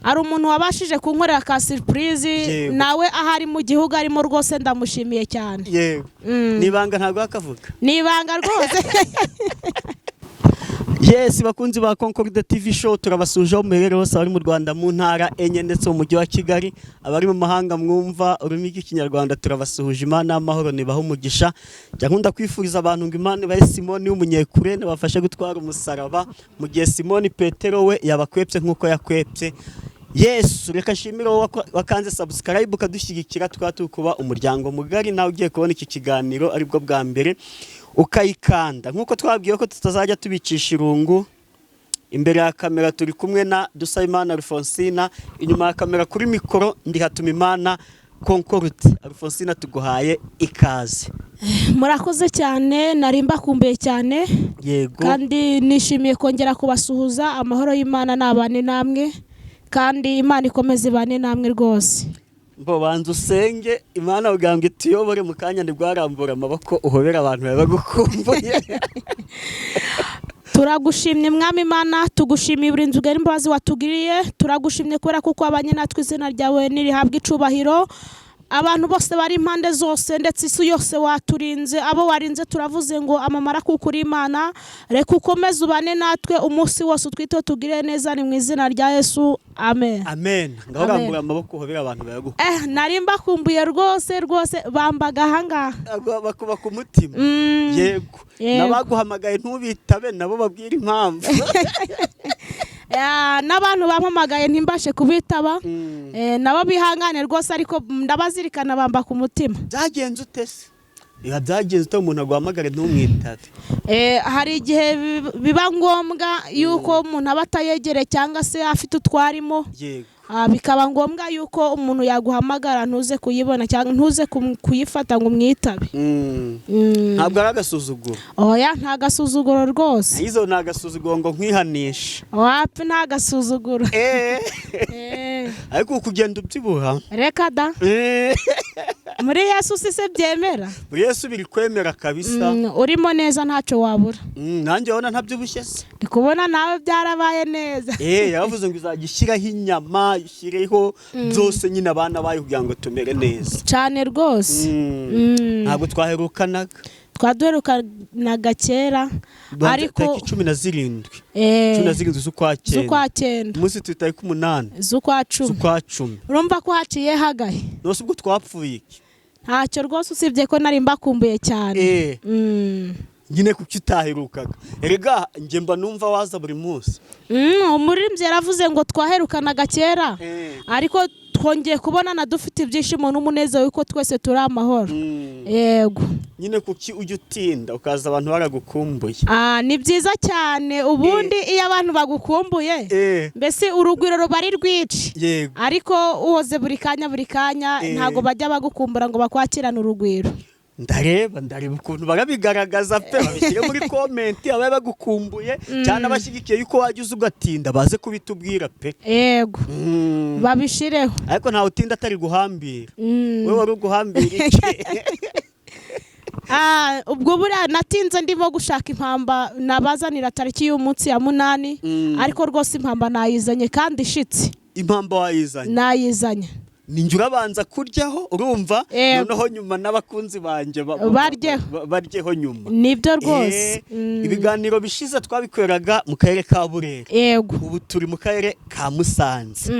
Hari umuntu wabashije kunkorera ka surprise. Nawe ahari mu gihugu arimo rwose, ndamushimiye cyane. Ni ibanga, ntabwo wakavuga. Ni ibanga rwose. Yes, bakunzi ba Concorde TV Show, turabasuje aho muherereye hose, abari mu Rwanda mu ntara enye ndetse mu mujyi wa Kigali, abari mu mahanga mwumva ururimi rw'Ikinyarwanda, turabasuhuje. Imana y'amahoro nibaha umugisha. Njya nkunda kwifuriza abantu ngo Imana ibahe Simoni w'Umunyekurene bafashe gutwara umusaraba mu gihe Simoni Petero we yabakwepye nk'uko yakwepye Yesu. Reka nshimire wowe wakanze subscribe ukadushyigikira, tukaba turi kuba umuryango mugari. Nawe ugiye kubona iki kiganiro aribwo bwa mbere, ukayikanda. Nk'uko twabwiwe ko tutazajya tubicisha irungu, imbere ya kamera turi kumwe na Dusabimana Alphonsina, inyuma ya kamera kuri mikoro ndi Hatumimana Concorde. Alphonsina, tuguhaye ikaze. Murakoze cyane, nari mbakumbuye cyane. Kandi nishimiye kongera kubasuhuza. Amahoro y'Imana nabane namwe, kandi Imana ikomeze ibane namwe rwose. Mbo banza usenge Imana kugira ngo ituyobore. Mu kanya ntibwarambura amaboko uhobera abantu baba bagukumbuye. Turagushimye Mwami Imana, tugushimiye buri nzu imbabazi watugiriye. Turagushimye kubera kuko wabanye natwe. Izina ryawe nirihabwa icubahiro. Abantu bose bari impande zose ndetse isi yose waturinze, abo warinze turavuze ngo amamara kuko uri Imana. Reka ukomeze ubane natwe umunsi wose, utwiteho, tugire neza. Ni mu izina rya Yesu, amen. Amen. Ngaho Amen. rambura amaboko uhobera abantu bayagukumbuye. Nari mbakumbuye rwose rwose, bambaga ahangaha. Bakuba ku mutima. Yego. N'abaguhamagaye ntubitabe nabo babwira impamvu. Ya, n'abantu bampamagaye ntimbashe kubitaba, nabo bihangane rwose, ariko ndabazirikana, bamba ku mutima. Byagenze ute se? Biba byagenze ute umuntu aguhamagare ntumwitabe? Hari igihe biba ngombwa yuko umuntu aba atayegereye cyangwa se afite utwarimo. Bikaba ngombwa yuko umuntu yaguhamagara ntuze kuyibona cyangwa ntuze kuyifata ngo umwitabe. Ntabwo ari agasuzuguro? Oya, nta gasuzuguro rwose. Izo ni agasuzuguro ngo nkwihanishe. Wapi, nta gasuzuguro. Ariko kugenda ubyibuha. Reka da. Muri Yesu si se byemera? Buri Yesu biri kwemera kabisa. Urimo neza, ntacyo wabura. Nanjye urabona ntabyibushye se? Ndi kubona nawe byarabaye neza. Yaravuze ngo izajya ishyiraho inyama, ishyireho byose nyine abana bayo kugira ngo tumere neza. Cyane rwose. Ntabwo twaherukanaga. Twaduherukanaga kera. Ariko ariko tariki 17, 17 z'ukwa cyenda. Z'ukwa cyenda. Umunsi turi tariki 8 z'ukwa 10. Z'ukwa 10. Urumva ko haciye hagahe. Nose ubwo twapfuye iki? Ntacyo rwose, usibye ko nari mbakumbuye cyane. Nyine kuki utaherukaga? Erega njye mba numva waza buri munsi. Umuririmbyi yaravuze ngo twaherukanaga kera, ariko twongeye kubonana dufite ibyishimo n'umunezero yuko twese turi amahoro. Yego. Nyine kuki ujya utinda ukaza abantu baragukumbuye? Ah, ni byiza cyane. Ubundi iyo abantu bagukumbuye, mbese urugwiro ruba ari rwinshi. Ariko uhoze buri kanya buri kanya, ntabwo bajya bagukumbura ngo bakwakirane urugwiro. Ndareba ukuntu barabigaragaza pe. Babishyire muri comment abaye bagukumbuye cyane, abashyigikiye yuko wajya uza ugatinda, baze kubitubwira pe. Yego. Babishireho. Ariko ntawe utinda atari guhambira. Wowe wari uguhambira iki? Ah, ubwo buriya natinze ndimo gushaka impamba nabazanira tariki y'umunsi ya 8. Ariko rwose impamba nayizanye kandi ishitse. Impamba wayizanye? Nayizanye. Ni njye urabanza kuryaho, urumva? Yego. Noneho nyuma n'abakunzi banjye Baryeho. Baryeho nyuma. Nibyo rwose. Ibiganiro bishize twabikoreraga mu karere ka Burera. Ubu turi mu karere ka Musanze.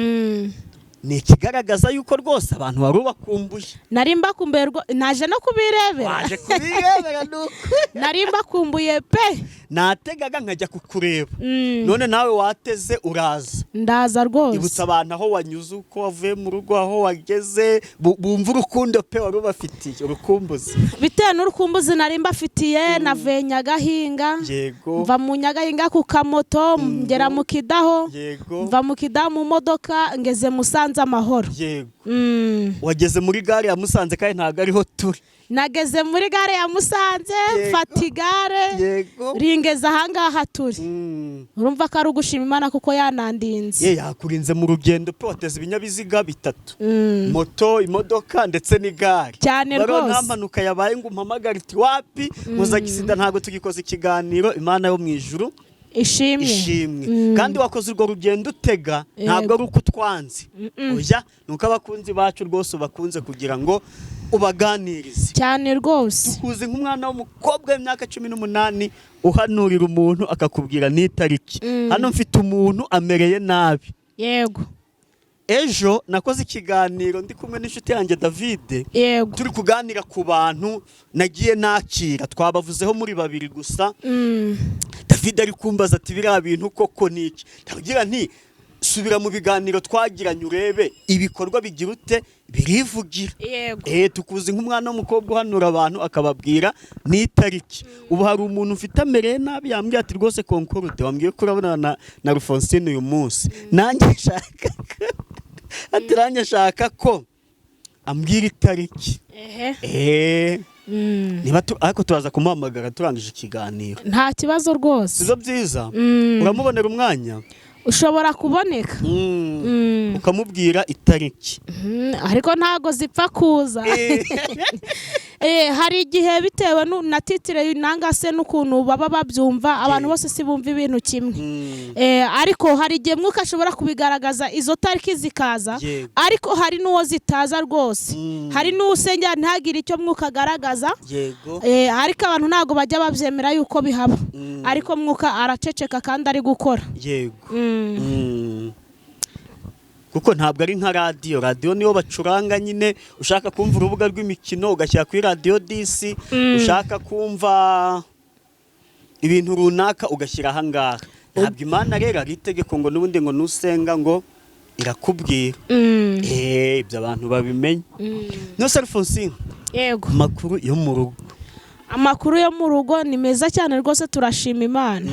Ni ikigaragaza yuko rwose abantu wari ubakumbuye. Nari mbakumbuye, naje no kubirebera. Waje kubirebera nuko. Nari mbakumbuye pe. Nategaga nkajya kukureba. None nawe wateze uraza. Ndaza rwose. Ibutsa abantu aho wanyuze, uko wavuye mu rugo, aho wageze, bumva urukundo pe wari ubafitiye, urukumbuzi. Bitewe n'urukumbuzi nari mbafitiye, navuye Nyagahinga. Mva mu Nyagahinga ku kamoto ngera mu Kidaho. Mva mu Kidaho mu modoka ngeze Musanze amahoro. Wageze muri gare ya Musanze kandi ntabwo ariho turi. Nageze muri gare ya Musanze, mfata igare ringeze ahangaha turi. Urumva ko ari ugushima Imana kuko yanandinze. Ye, yakurinze mu rugendo pe. Wateze ibinyabiziga bitatu: moto, imodoka ndetse n'igare. Cyane Baro nta rwose. mpanuka yabaye ngo umpamagare uti: "Wapi, muza gisida, ntabwo tugikoze ikiganiro." Imana yo mu ijuru. Ishimwe. Ishimwe. Kandi wakoze urwo rugendo utega, ntabwo ari uko utwanze, oya, ni uko abakunzi bacu rwose ubakunze kugira ngo ubaganirize. Cyane rwose. Tukuzi nk'umwana w'umukobwa w'imyaka 18 uhanurira umuntu akakubwira n'itariki. Hano mfite umuntu amereye nabi. Ejo nakoze ikiganiro ndi kumwe n'inshuti yanjye David, turi kuganira ku bantu nagiye nakira, twabavuzeho muri babiri gusa. David ari kumbaza ati: "Biriya bintu koko ni iki?" Ndagira nti: "Subira mu biganiro twagiranye urebe ibikorwa bigira ute, birivugira." Tukuzi nk'umwana w'umukobwa uhanura abantu akababwira n'itariki. Ubu hari umuntu ufite amereye nabi, yambwiye ati: "Rwose Concorde, wambwiye ko urabona na Alphonsine uyu munsi, nanjye nshaka ko", ati: "Nanjye nshaka ko ambwira itariki." Niba ariko turaza kumuhamagara turangije ikiganiro. Nta kibazo rwose. Sizo byiza? Uramubonera umwanya? Ushobora kuboneka. Ukamubwira itariki. Ariko ntago zipfa kuza. Hari igihe bitewe na titre nanga se n'ukuntu baba babyumva, abantu bose si bumva ibintu kimwe. Ariko hari igihe Mwuka ashobora kubigaragaza, izo tariki zikaza. Ariko hari n'uwo zitaza rwose. Hari n'uwo usengera ntagire icyo Mwuka agaragaza. Ariko abantu ntabwo bajya babyemera yuko bihaba. Ariko Mwuka araceceka kandi ari gukora. Kuko ntabwo ari nka radiyo. Radiyo niyo bacuranga nyine, ushaka kumva urubuga rw'imikino ugashyira kuri Radiyo 10, ushaka kumva ibintu runaka ugashyira ahangaha. Ntabwo Imana rero ari itegeko ngo n'ubundi ngo nusenga ngo irakubwira. Ibyo abantu babimenye. Nose Alphonsine, amakuru yo mu rugo? Amakuru yo mu rugo ni meza cyane rwose, turashima Imana.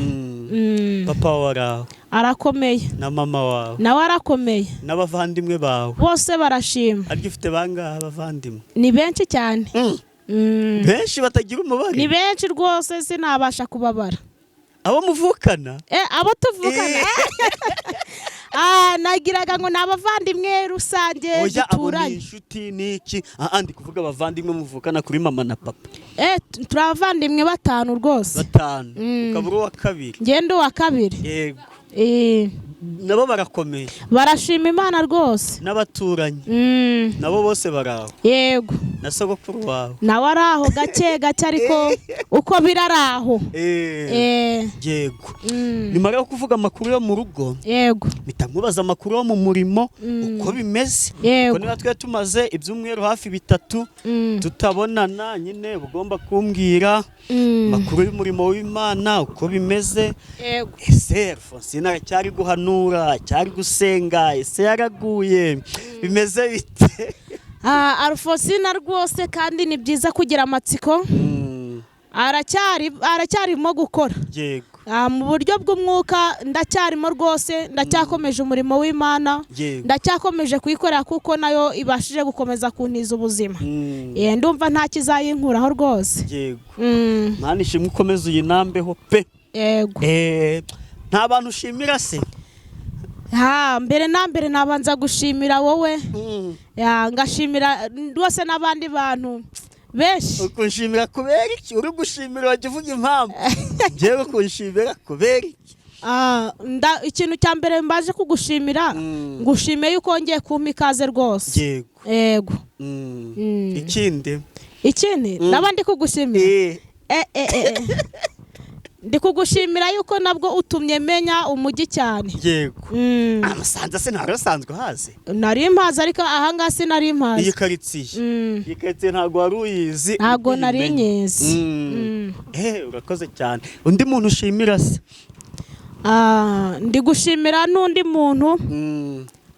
Papa wawe araho? Arakomeye. Na mama wawe? Nawe arakomeye. N'abavandimwe bawe? Bose barashima. Arya ufite bangahe abavandimwe? Ni benshi cyane. Benshi batagira umubare? Ni benshi rwose, sinabasha kubabara. Abo muvukana? Abo tuvukana. Nagiraga ngo ni abavandimwe rusange Oya, abo ni duturanye. inshuti n'iki. Ah, ndi kuvuga abavandimwe muvukana kuri mama na papa. Turi abavandimwe batanu rwose. Batanu, ukaba uri uwa kabiri? Ngende uwa kabiri. Nabo barakomeye? Barashima Imana rwose. N'abaturanyi? Nabo bose baraho? Yego. Na sogokuru wawe? Nawe ari aho gake gake, ariko uko biri ari aho. Yego. Nyuma yo kuvuga amakuru yo mu rugo, mpita nkubaza amakuru yo mu murimo uko bimeze. Kuko niba twe tumaze ibyumweru hafi 3 tutabonana nyine, uba ugomba kumbwira amakuru y'umurimo w'Imana uko bimeze. Ese Alphonsine aracyari guhanura, aracyari gusenga, ese yaraguye, bimeze bite? Alphonsine rwose, kandi ni byiza kugira amatsiko. Aracyarimo gukora. Mu buryo bw'umwuka ndacyarimo rwose, ndacyakomeje umurimo w'Imana. Ndacyakomeje kuyikorera kuko nayo ibashije gukomeza kuntiza ubuzima. Ndumva nta kizayinkuraho rwose. Mana ishimwe, ukomeze uyinambeho pe. Yego. Nta bantu ushimira se? Ha, mbere na mbere nabanza gushimira wowe. Ya, ngashimira rwose n'abandi bantu benshi. Ukunshimira kubera iki? Uri gushimira wajya uvuga impamvu. Njyewe kunshimira kubera iki? Ikintu cya mbere mbaje kugushimira, ngushimiye yuko wongeye kumpa ikaze rwose. Yego. Ikindi? Ikindi naba ndi kugushimira, ndi kugushimira yuko nabwo utumye menya umujyi cyane. Musanze se ntari usanzwe uhazi? Nari mpazi, ariko ahangaha sinari mpazi. Iyi karitsiye, iyi karitsiye ntabwo wari uyizi? Ntabwo Uri nari kuyimenya. nyizi. Urakoze cyane. Undi muntu ushimira se? Ndi gushimira n'undi muntu.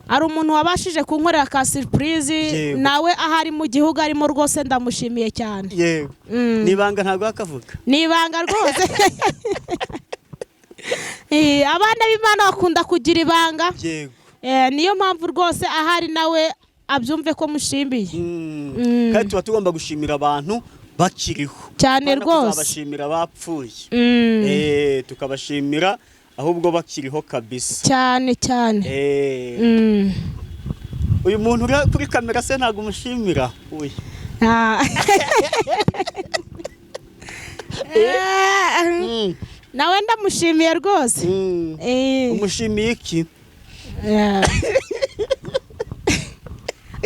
Hari umuntu wabashije kunkorera ka surprise, nawe ahari mu gihugu arimo rwose, ndamushimiye cyane. Ni ibanga, ntabwo wakavuga? Ni ibanga rwose. Abana b'Imana bakunda kugira ibanga. Niyo mpamvu rwose ahari nawe abyumve ko mushimiye. Kandi tuba tugomba gushimira abantu bakiriho. Cyane Apana rwose. kuzabashimira bapfuye. Tukabashimira ahubwo bakiriho kabisa. Cyane cyane. Uyu muntu uri kuri kamera se ntabwo umushimira uyu? Nawe ndamushimiye rwose. Umushimiye iki? Yeah.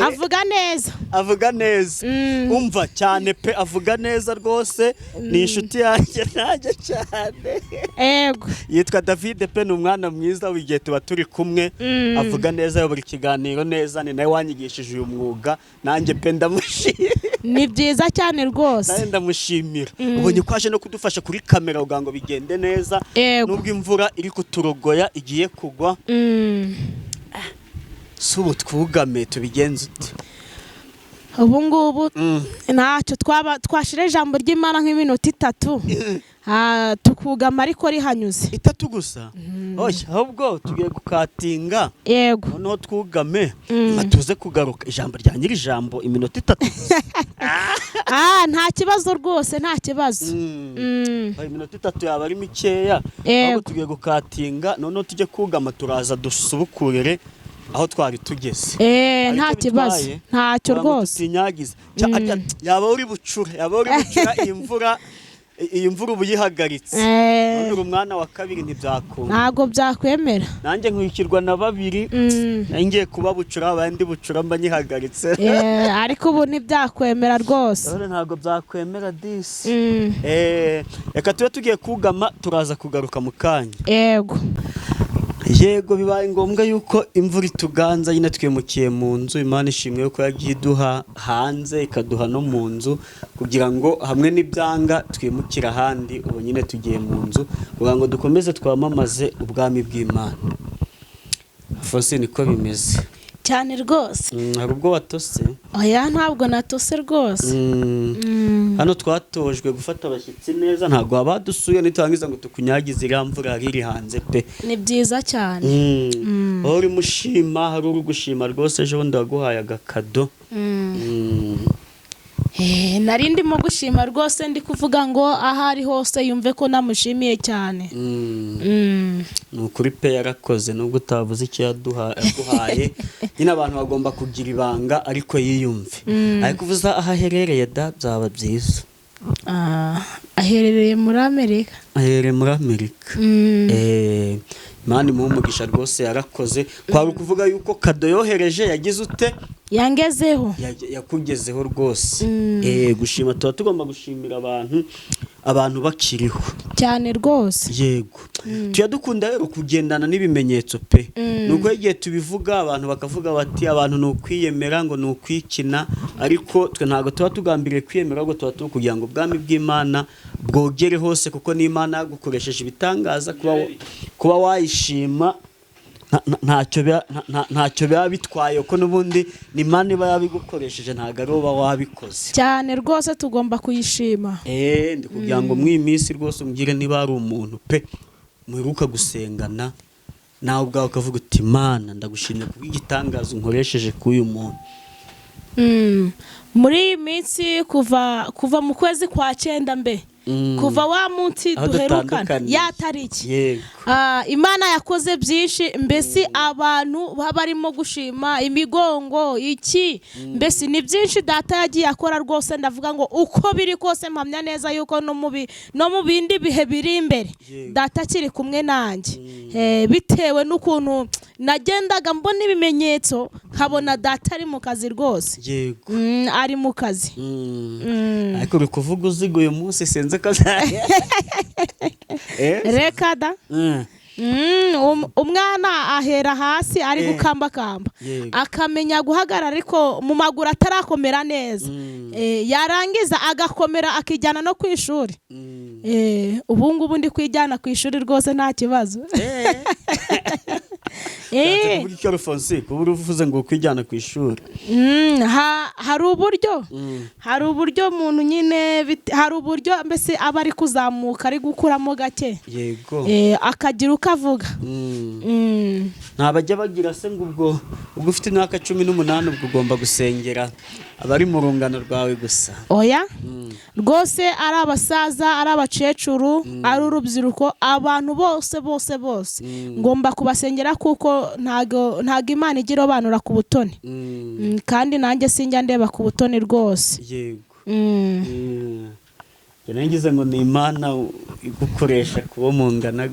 Avuga neza. Avuga neza. Umva cyane pe, avuga neza rwose, ni inshuti yanjye nanjye cyane. Yitwa David pe, ni umwana mwiza, buri gihe tuba turi kumwe. Avuga neza, ayobora ikiganiro neza, ni nawe wanyigishije uyu mwuga, nanjye pe ndamushimira. Ni byiza cyane rwose. Nanjye ndamushimira. Ubonye ko aje no kudufasha kuri kamera kugira ngo bigende neza, nubwo imvura iri kuturogoya, igiye kugwa. Si ubu twugame, tubigenze ute? Ubu ngubu ntacyo, twaba twashira ijambo ry'Imana nk'iminota 3, tukugama ariko rihanyuze. 3 gusa? Oya, ahubwo tugiye gukatinga. Noneho twugame, nyuma tuze kugaruka ijambo rya nyiri ijambo, iminota 3 gusa. Nta kibazo rwose, nta kibazo. Oya, iminota 3 yaba ari mikeya. Ahubwo tugiye gukatinga, noneho tujye kugama, turaza dusubukurire aho twari tugeze. Nta Aricyo kibazo. bitwaye? Ntacyo Kugira ngo rwose. tutinyagiza. Yaba uri bucura, yaba uri bucura, iyi mvura uba uyihagaritse. None uri umwana wa kabiri, ntibyakunda. Ntabwo byakwemera. Nanjye nkurikirwa na babiri. Nari ngiye kuba bucura, abandi bucura mba nyihagaritse. Ariko ubu ntibyakwemera rwose. None ntabwo byakwemera disi. Reka tube tugiye kugama, turaza kugaruka mu kanya. Yego. Yego, bibaye ngombwa yuko imvura ituganza nyine, twimukiye mu nzu. Imana ishimwe yuko yagiye iduha hanze ikaduha no mu nzu, kugira ngo hamwe n'ibyanga twimukire ahandi. Ubu nyine tugiye mu nzu kugira ngo dukomeze twamamaze ubwami bw'Imana. Alphonse, niko bimeze. Cyane rwose. Hari ubwo watose? Oya, ntabwo natose rwose. Hano twatojwe gufata abashyitsi neza, ntabwo abadusuye niturangiza ngo tukunyagize iriya mvura yari iri hanze pe. Ni byiza cyane. Aho urimo ushima, hari uri gushima rwose, ejo bundi waguhaye agakado. Nari ndimo gushima rwose, ndi kuvuga ngo aho ari hose yumve ko namushimiye cyane. Ni ukuri pe, yarakoze, nubwo utavuze icyo yaguhaye. Nyine abantu bagomba kugira ibanga, ariko yiyumve. Ariko uvuze aho aherereye da, byaba byiza. Aherereye muri Amerika. Aherereye muri Amerika. Imana imuhe umugisha rwose, yarakoze. Kwari ukuvuga yuko kado yohereje yagize ute? Yangezeho. Yakugezeho rwose. Gushima tuba tugomba gushimira abantu bakiriho. Cyane rwose. Yego, tuya dukunda rero kugendana n'ibimenyetso pe. Nuko igihe tubivuga abantu bakavuga bati abantu ni ukwiyemera, ngo ni ukwikina, ariko twe ntabwo tuba tugambiriye kwiyemera, ahubwo tuba turi kugira ngo ubwami bw'Imana bwogere hose, kuko n'Imana yagukoresheje ibitangaza, kuba wayishima ntacyo biba bitwaye, kuko n'ubundi ni Imana iba yabigukoresheje, ntabwo ari uba wabikoze. Cyane rwose, tugomba kuyishima. Ndi kugira ngo muri iyi minsi rwose umbwire niba hari umuntu pe muheruka gusengana, nawe ubwawe ukavuga uti: "Imana, ndagushimye kubw'igitangaza unkoresheje k'uyu muntu." Muri iyi minsi, kuva mu kwezi kwa 9 mbe, kuva wa munsi Aho duherukana, dutandukaniye. ya tariki, Imana yakoze byinshi. Mbese abantu baba barimo gushima imigongo iki, mbese ni byinshi data yagiye akora rwose. Ndavuga ngo uko biri kose, mpamya neza yuko no mu bindi bihe biri imbere data akiri kumwe nanjye. Bitewe n'ukuntu nagendaga mbona ibimenyetso, nkabona data ari mu kazi rwose. Ari mu kazi. Ariko uri kuvuga uziga uyu munsi, sinzi ko Reka da. Umwana ahera hasi ari gukambakamba, akamenya guhagarara, ariko mu maguru atarakomera neza. Yarangiza agakomera, akijyana no ku ishuri. Ubu ngubu ndi kwijyana ku ishuri rwose, nta kibazo. Ushatse kuvuga icyo, Alphonse, kuba uvuze ngo kwijyana ku ishuri? Hari uburyo, hari uburyo umuntu nyine hari uburyo mbese aba ari kuzamuka, ari gukuramo gake. Akagira uko avuga. Nta bajya bagira se ngo ubwo ufite imyaka 18, ubwo ugomba gusengera abari mu rungano rwawe gusa? Oya rwose, ari abasaza, ari abakecuru, ari urubyiruko, abantu bose bose bose ngomba kubasengera, kuko ntago Imana igira irobanura ku butoni. Kandi nanjye sinjya ndeba ku butoni rwose. Ngize ngo ni Imana igukoresha kubo mungana.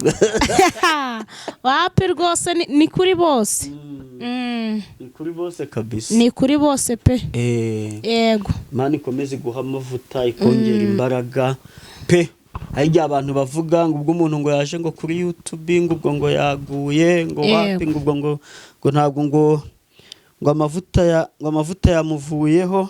Wapi rwose, ni kuri bose. Ni kuri bose kabisa. Ni kuri bose pe. Yego. Imana ikomeze iguha amavuta, ikongera imbaraga pe. Hari igihe abantu bavuga ngo ubwo umuntu ngo yaje ngo kuri YouTube, ngo ubwo ngo yaguye, ngo wapi, ngo ubwo ngo ntabwo ngo amavuta yamuvuyeho.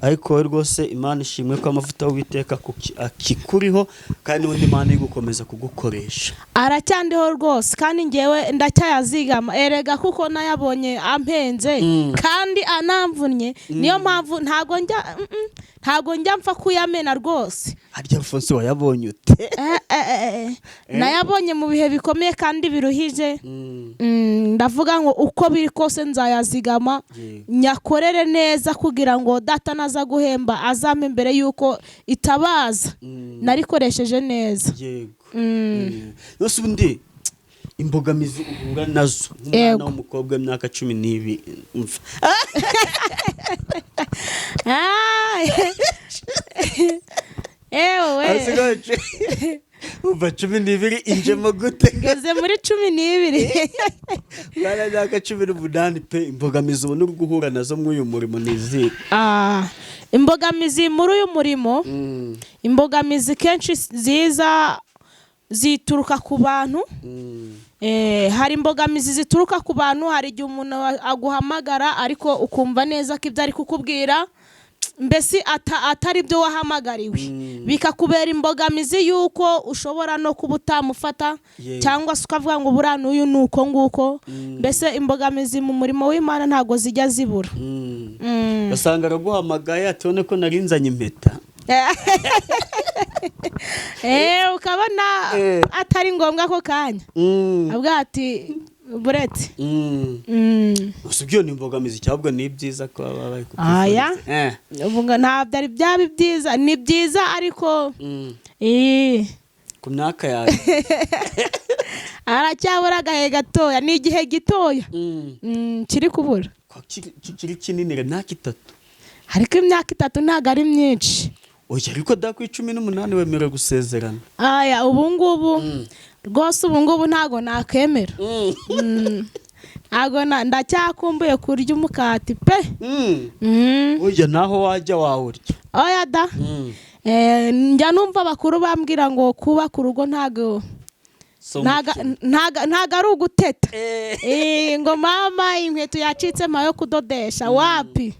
Ariko wowe rwose Imana ishimwe ko amavuta y'Uwiteka akikuriho, kandi n'ubundi Imana iri gukomeza kugukoresha. Aracyandiho rwose, kandi ngewe ndacyayazigama erega, kuko nayabonye ampenze kandi anamvunnye. Niyo mpamvu ntago njya mpfa kuyamena rwose. Harya Alphonse, wayabonye ute? Nayabonye mu bihe bikomeye kandi biruhije. Ndavuga ngo uko biri kose nzayazigama, nyakorere neza, kugira ngo data naza guhemba azampe mbere y'uko itabaza narikoresheje neza. Yose ubundi imbogamizi uhura nazo nk'umwana w'umukobwa w'imyaka 12, umva. Ah, ewe. Hasigaye umva, 12 injemo gute? Ngeze muri 12. Umwana w'imyaka 18 pe, imbogamizi ubona uri guhura nazo muri uyu murimo ni izihe? Ah, imbogamizi muri uyu murimo, imbogamizi kenshi ziza zituruka ku bantu. Hari imbogamizi zituruka ku bantu. Hari igihe umuntu aguhamagara, ariko ukumva neza ko ibyo ari kukubwira mbese atari byo wahamagariwe, bikakubera imbogamizi y'uko ushobora no kuba utamufata, cyangwa se ukavuga ngo buriya n'uyu ni uko nguko. Mbese imbogamizi mu murimo w'Imana ntabwo zijya zibura. Ugasanga araguhamagaye ati: "Ubone ko narinzanye impeta." Ukabona atari ngombwa ako kanya, avuga ati buretse. Gusa ibyo ni imbogamizi cyangwa ni ibyiza ko baba bari Aya. kukwifuriza? Ubu ngo ntabwo ari byaba ibyiza, ni byiza ariko Ku myaka yawe. Aracyabura agahe gatoya, ni igihe gitoya kiri kubura. Ko kiri kinini, imyaka 3. Ariko imyaka 3 ntabwo ari myinshi. Oya, ariko da, ku 18 wemerewe gusezerana. Aya, ubu ngubu rwose, ubu ngubu ntabwo nakemera. Ntabwo ndacyakumbuye kurya umukati pe. Oya, naho wajya wawurya. Oya da. Njya numva abakuru bambwira ngo kubaka urugo ntabwo So ntago ari uguteta. Ngo mama inkweto yacitse mpa yo kudodesha, wapi.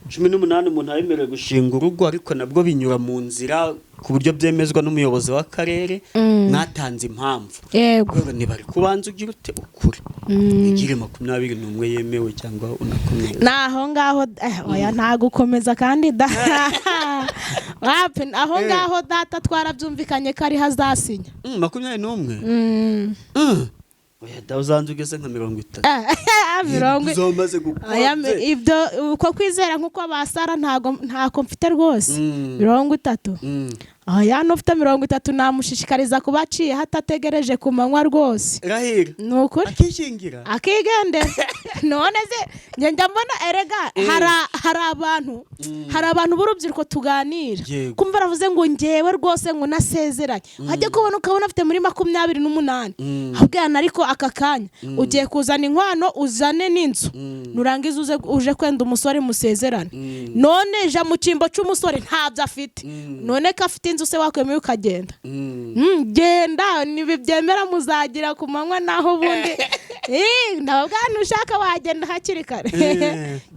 18 umuntu abemerewe gushinga urugo, ariko nabwo binyura mu nzira ku buryo byemezwa n'umuyobozi w'akarere, mwatanze impamvu. Rero ntibari kubanza ugira ute ukure, ugire 21 yemewe cyangwa unakomeza. Naho ngaho oya, nta gukomeza kandi da, wapi. Aho ngaho data twarabyumvikanye ko ariho azasinya. 21. Oya da, uzanze ugeze nka 30. Mirongo Uzaba umaze gukura Aya, bye. Ibyo uko kwizera nk'uko ba Sara ntago ntako mfite rwose. 30. Oya, n'ufite 30 namushishikariza kuba aciye hatategereje ku manywa rwose. Rahira. Ni ukuri. Akishingira. Akigendera. None se njye njya mbona erega hari abantu b'urubyiruko tuganira, kumva aravuze ngo ngewe rwose ngo nasezeranye, wajya kubona ukabona afite muri 28. Abwana, ariko aka kanya ugiye kuzana inkwano, uzane n'inzu, nurangiza uze uje kwenda umusore musezerane. None ja mu cyimbo cy'umusore, ntabyo afite. None ko afite inzu se, wakwemeye ukagenda? Genda ntibibyemera, muzagira ku manywa. Naho ubundi ndababwira ushaka wagenda hakiri kare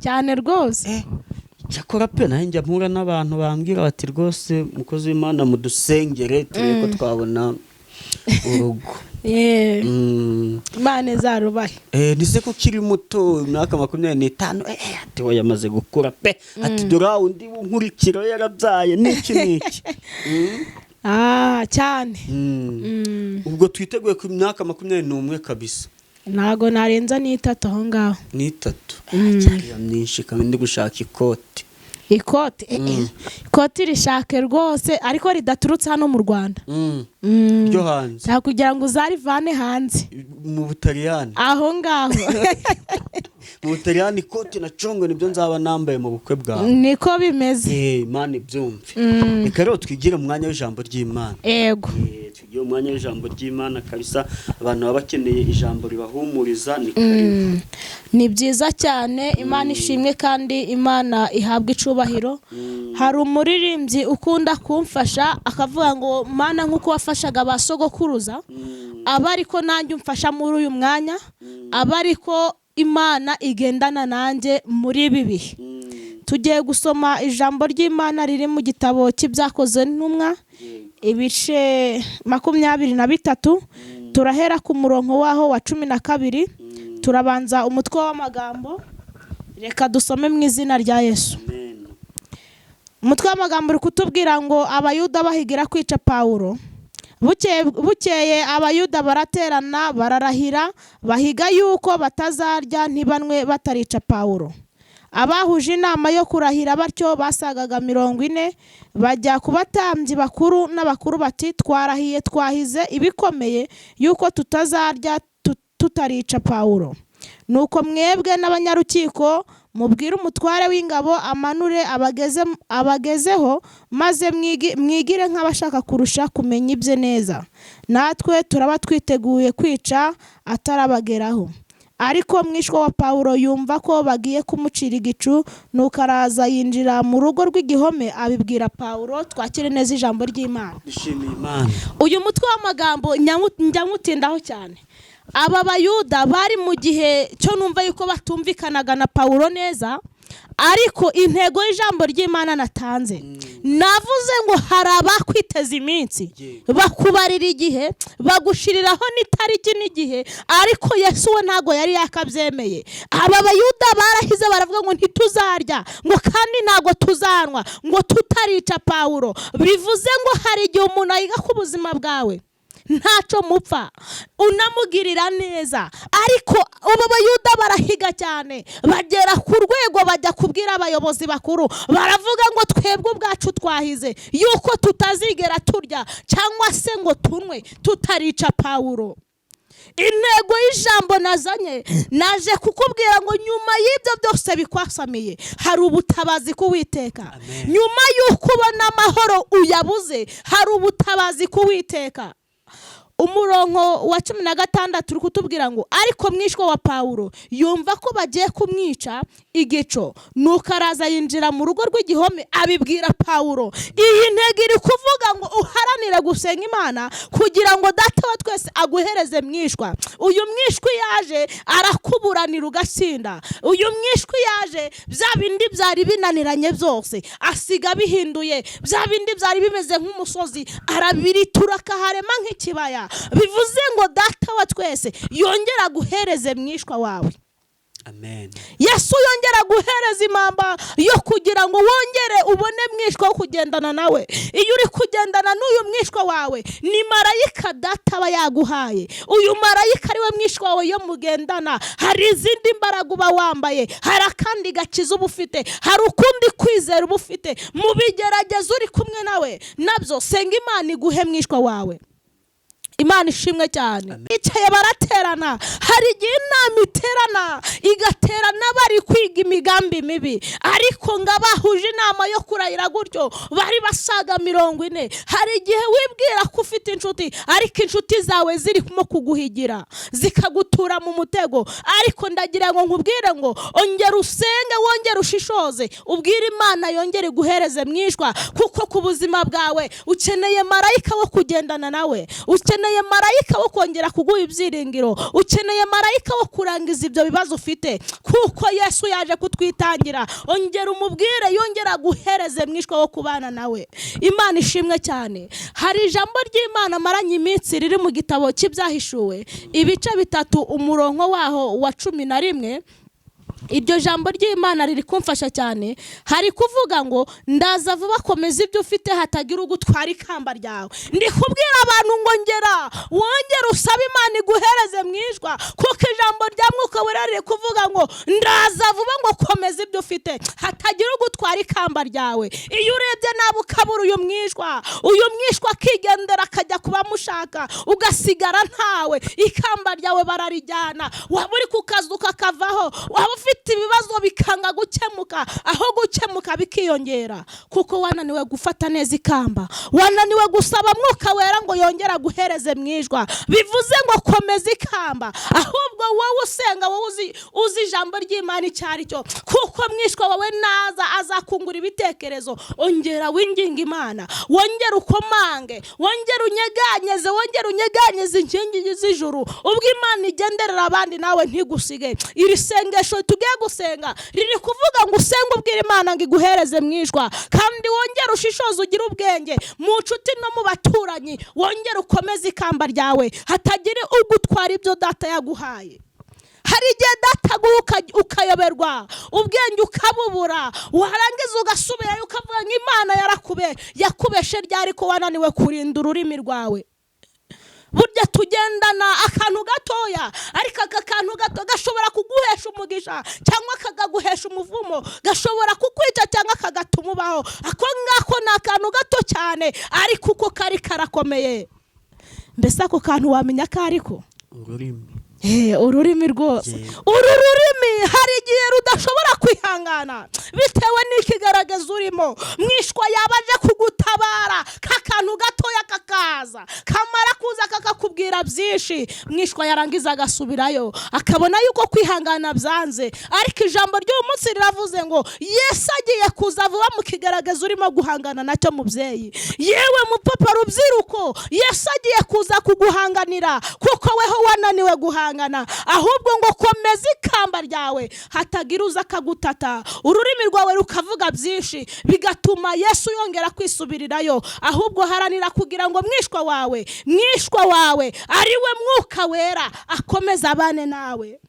cyane rwose. Cyakora pe, nanjye njya mpura n'abantu bambwira bati: "Rwose mukozi w'Imana, mudusengere turebe ko twabona urugo." Imana izarubahe. Nise ko ukiri muto, imyaka 25, ati we yamaze gukura pe, ati dore wa undi nkurikira yarabyaye n'iki n'iki. Ah, cyane. Ubwo twiteguye ku myaka 21 kabisa. Ntago narenza n'3 aho ngaho. N'3 cyari myinshi kandi ndi gushaka ikote. Ikote, ikoti rishake rwose, ariko ridaturutse hano mu Rwanda. Ryo hanze. Nta kugira ngo uzarivane hanze. Mu Butaliyani. Aho ngaho. Mu Butaliyani ikoti na congo nibyo nzaba nambaye mu bukwe bwawe. Niko bimeze. Eh, Imana ibyumve. Reka rero twigire umwanya w'ijambo ry'Imana. Yego. Twigire umwanya w'ijambo ry'Imana kabisa. Abantu baba bakeneye ijambo ribahumuriza, ni karibu. Ni byiza cyane, Imana ishimwe kandi Imana ihabwa icubahiro. Hari umuririmbyi ukunda kumfasha akavuga ngo: "Mana, nk'uko wafashaga ba sogokuruza, aba ariko nanjye umfasha muri uyu mwanya, aba ariko Imana igendana nanjye muri ibi bihe." Tugiye gusoma ijambo ry'Imana riri mu gitabo cy'Ibyakozwe n'Intumwa, ibice 23. Turahera ku murongo waho wa 12. Turabanza umutwe w'amagambo. Reka dusome mu izina rya Yesu. Amen. Umutwe w'amagambo uri kutubwira ngo: "Abayuda bahigira kwica Pawulo. Bukeye Abayuda baraterana, bararahira, bahiga yuko batazarya ntibanywe batarica Pawulo. Abahuje inama yo kurahira batyo basagaga 40. Bajya ku batambyi bakuru n'abakuru bati: 'Twarahiye, twahize ibikomeye yuko tutazarya tutarica Pawulo. Nuko mwebwe n'abanyarukiko mubwire umutware w'ingabo amanure abagezeho, maze mwigire nk'abashaka kurusha kumenya ibye neza. Natwe turaba twiteguye kwica atarabageraho.' Ariko mwishwa wa Pawulo yumva ko bagiye kumucira igicu, nuko araza yinjira mu rugo rw'igihome abibwira Pawulo." Twakire neza ijambo ry'Imana. Dushimiye Imana. Uyu mutwe w'amagambo njya nywutindaho cyane. Aba Bayuda bari mu gihe cyo numva yuko batumvikanaga na Pawulo neza, ariko intego y'ijambo ry'Imana natanze, navuze ngo hari abakwiteza iminsi, bakubarira igihe, bagushiriraho n'itariki n'igihe, ariko Yesu we ntabwo yari yakabyemeye. Aba Bayuda barahize, baravuga ngo ntituzarya, ngo kandi ntabwo tuzanywa, ngo tutarica Pawulo. Bivuze ngo hari igihe umuntu ayiga ku buzima bwawe ntacyo mupfa, unamugirira neza, ariko ubu Bayuda barahiga cyane, bagera ku rwego bajya kubwira abayobozi bakuru, baravuga ngo twebwe ubwacu twahize yuko tutazigera turya cyangwa se ngo tunywe tutarica Pawulo. Intego y'ijambo nazanye, naje kukubwira ngo nyuma y'ibyo byose bikwasamiye hari ubutabazi k'Uwiteka. Amen. Nyuma y'uko ubona amahoro uyabuze, hari ubutabazi k'Uwiteka. Umurongo wa 16 uri kutubwira ngo: "Ariko mwishwa wa Pawulo yumva ko bagiye kumwica igico, nuko araza yinjira mu rugo rw'igihome abibwira Pawulo." Iyi ntego iri kuvuga ngo uharanire gusenga Imana kugira ngo Data wa twese aguhereze mwishwa. Uyu mwishwa iyo yaje arakuburanira ugatsinda. Uyu mwishwa iyo yaje, bya bindi byari binaniranye byose asiga bihinduye. Bya bindi byari bimeze nk'umusozi arabiritura akaharema nk'ikibaya. Bivuze ngo Data wa twese yongera guhereze mwishwa wawe. Amen. Yesu yongera guhereza impamba yo kugira ngo wongere ubone mwishwa wo kugendana nawe. Iyo uri kugendana n'uyu mwishwa wawe, ni marayika Data aba yaguhaye. Uyu marayika ari we mwishwa wawe, iyo mugendana hari izindi mbaraga uba wambaye, hari akandi gakiza uba ufite, hari ukundi kwizera uba ufite mu bigeragezo uri kumwe nawe nabyo. Senga Imana iguhe mwishwa wawe. Imana ishimwe cyane. Bicaye baraterana. Hari igihe inama iterana, igaterana bari kwiga imigambi mibi, ariko ngo abahuje inama yo kurahira gutyo bari basaga 40. Hari igihe wibwira ko ufite inshuti, ariko inshuti zawe zirimo kuguhigira, zikagutura mu mutego. Ariko ndagira ngo nkubwire ngo ongera usenge, wongere ushishoze, ubwire Imana yongere iguhereze mwishwa, kuko ku buzima bwawe ukeneye marayika wo kugendana nawe, ukeneye marayika wo kongera kuguha ibyiringiro, ukeneye marayika wo kurangiza ibyo bibazo ufite, kuko Yesu yaje kutwitangira. Ongera umubwire yongera aguhereze mwishwa wo kubana nawe. Imana ishimwe cyane. Hari ijambo ry'Imana amaranye iminsi riri mu gitabo cy'Ibyahishuwe, ibice 3, umurongo waho wa 11. Iryo jambo ry'Imana riri kumfasha cyane. Hari kuvuga ngo: "Ndaza vuba, komeza ibyo ufite hatagira ugutwara ikamba ryawe." Ndi kubwira abantu ngo ngera wongere usabe Imana iguhereze mwishwa, kuko ijambo rya Mwuka Ry'umwuka Wera riri kuvuga ngo ndaza vuba, ngo komeza ibyo ufite, hatagira ugutwara ikamba ryawe. Iyo urebye nabi ukabura uyu mwishwa, uyu mwishwa akigendera akajya kubamushaka, ugasigara ntawe, ikamba ryawe bararijyana. Waba uri ku kazu kakavaho, waba ufite ibibazo bikanga gukemuka, aho gukemuka bikiyongera, kuko wananiwe gufata neza ikamba, wananiwe gusaba Mwuka Wera ngo yongere aguhereze mwijwa. Bivuze ngo komeza ikamba. Ahubwo wowe usenga, wowe uzi ijambo ry'Imana icyo ari cyo, kuko mwishwa wawe naza azakungura ibitekerezo. Ongera winginga Imana, wongere ukomange, wongere unyeganyeze, wongere unyeganyeze inkingi z'ijuru. Ubwo Imana igenderera abandi, nawe ntigusige. Iri sengesho tugiye gusenga riri kuvuga ngo usenge ubwira Imana ngo iguhereze mwishwa, kandi wongere ushishoze, ugire ubwenge mu nshuti no mu baturanyi, wongere ukomeze ikamba ryawe, hatagira ugutwara ibyo data yaguhaye. Hari igihe data aguha ukayoberwa, ubwenge ukabubura, warangiza ugasubirayo ukavuga ngo Imana yarakube yakubeshe ryari, ko wananiwe kurinda ururimi rwawe? Burya tugendana akantu gatoya, ariko aka kantu gato gashobora kuguhesha umugisha cyangwa kakaguhesha umuvumo, gashobora kukwica cyangwa kagatuma ubaho. Ako ngako ni akantu gato cyane, ariko uko kari karakomeye. Mbese ako kantu wamenya ko ariko Ururimi. Ururimi rwose. Yego. Uru rurimi hari igihe rudashobora kwihangana bitewe n'ikigaragaza urimo. Mwishwa yaba aje kugutabara, k'akantu gatoya kakaza, kamara kuza kakakubwira byinshi, mwishwa yarangiza agasubirayo, akabona yuko kwihangana byanze. Ariko ijambo ry'uyu munsi riravuze ngo Yesu agiye kuza vuba mu kigaragaza urimo guhangana nacyo. Mubyeyi, yewe mupapa, rubyiruko, Yesu agiye kuza kuguhanganira, kuko weho wananiwe guhangana. Ahubwo ngo komeza ikamba ryawe, hatagira uza akagutata, ururimi rwawe rukavuga byinshi, bigatuma Yesu yongera kwisubirirayo. Ahubwo haranira kugira ngo mwishwa wawe ari we Mwuka Wera akomeze abane nawe.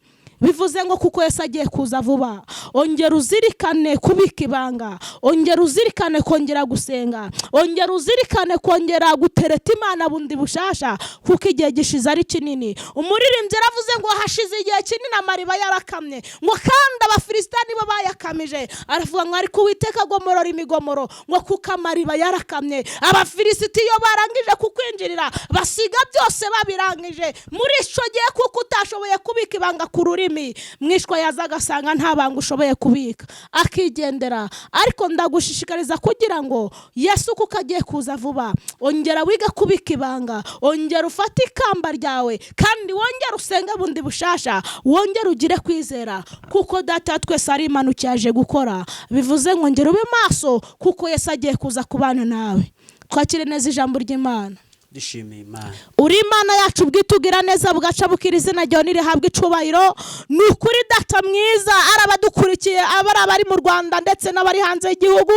Bivuze ngo kuko Yesu agiye kuza vuba, ongera uzirikane kubika ibanga, ongera uzirikane kongera gusenga, ongera uzirikane kongera gutereta Imana bundi bushasha, kuko igihe gishize ari kinini. Umuririmbyi yaravuze ngo hashize igihe kinini amariba yarakamye, ngo kandi Abafilisita nibo bayakamije. Aravuga ngo ariko Uwiteka agomorora imigomoro, ngo kuko amariba yarakamye. Abafilisiti iyo barangije kukwinjirira, basiga byose babirangije. Muri icyo gihe, kuko utashoboye kubika ibanga ku rurimi, mwishwa yaza agasanga nta banga ushoboye kubika, akigendera. Ariko ndagushishikariza kugira ngo Yesu kuko agiye kuza vuba, ongera wiga kubika ibanga, ongera ufate ikamba ryawe, kandi wongere usenge bundi bushasha, wongere ugire kwizera, kuko Data wa twese ari impanuka yaje gukora. Bivuze ngo ngera ube maso, kuko Yesu agiye kuza kubana nawe. Twakire neza ijambo ry'Imana. Dushimiye Imana. Uri Imana yacu bwitugira neza, bugaca bukira, izina ryawe nirihabwa icubahiro. Ni ukuri Data mwiza, ari abadukurikiye, aba ari abari mu Rwanda ndetse n'abari hanze y'igihugu,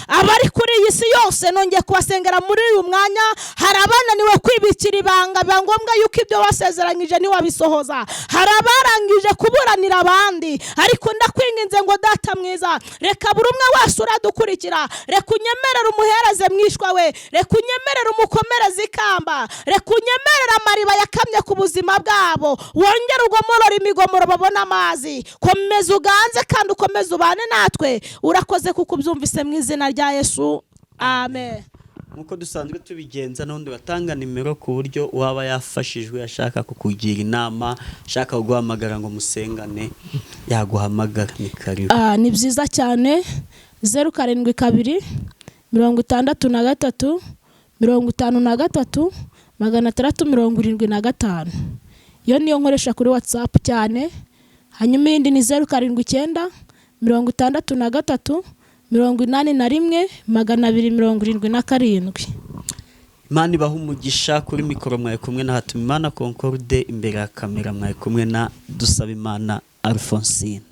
abari kuri iyi si yose, nongeye kubasengera muri uyu mwanya. Hari abananiwe kwibikira ibanga, biba ngombwa yuko ibyo wasezeranyije ntiwabisohoza. Hari abarangije kuburanira abandi, ariko ndakwinginze ngo Data mwiza, reka buri umwe wese uradukurikira, reka unyemerere umuhereze mwishwa we, reka unyemerere umukomereze ikamba, reka unyemerere amariba yakamye ku buzima bwabo, wongere ugomorore imigomoro, babone amazi. Komeza uganze kandi ukomeze ubane natwe. Urakoze kuko ubyumvise, mu izina rya Yesu, amen. Nk'uko dusanzwe tubigenza, n'ubundi batanga nimero ku buryo uwaba yafashijwe ashaka kukugira inama, ashaka kuguhamagara ngo musengane, yaguhamagara. Ni karibu. Ah, ni byiza cyane. 072 63 53 675. Iyo niyo nkoresha kuri WhatsApp cyane. Hanyuma iyindi ni 079 63 81 277. Imana ibaha umugisha. Kuri mikoro mwari kumwe na Hatumimana Concorde, imbere ya kamera mwari kumwe na Dusabimana Alphonsine.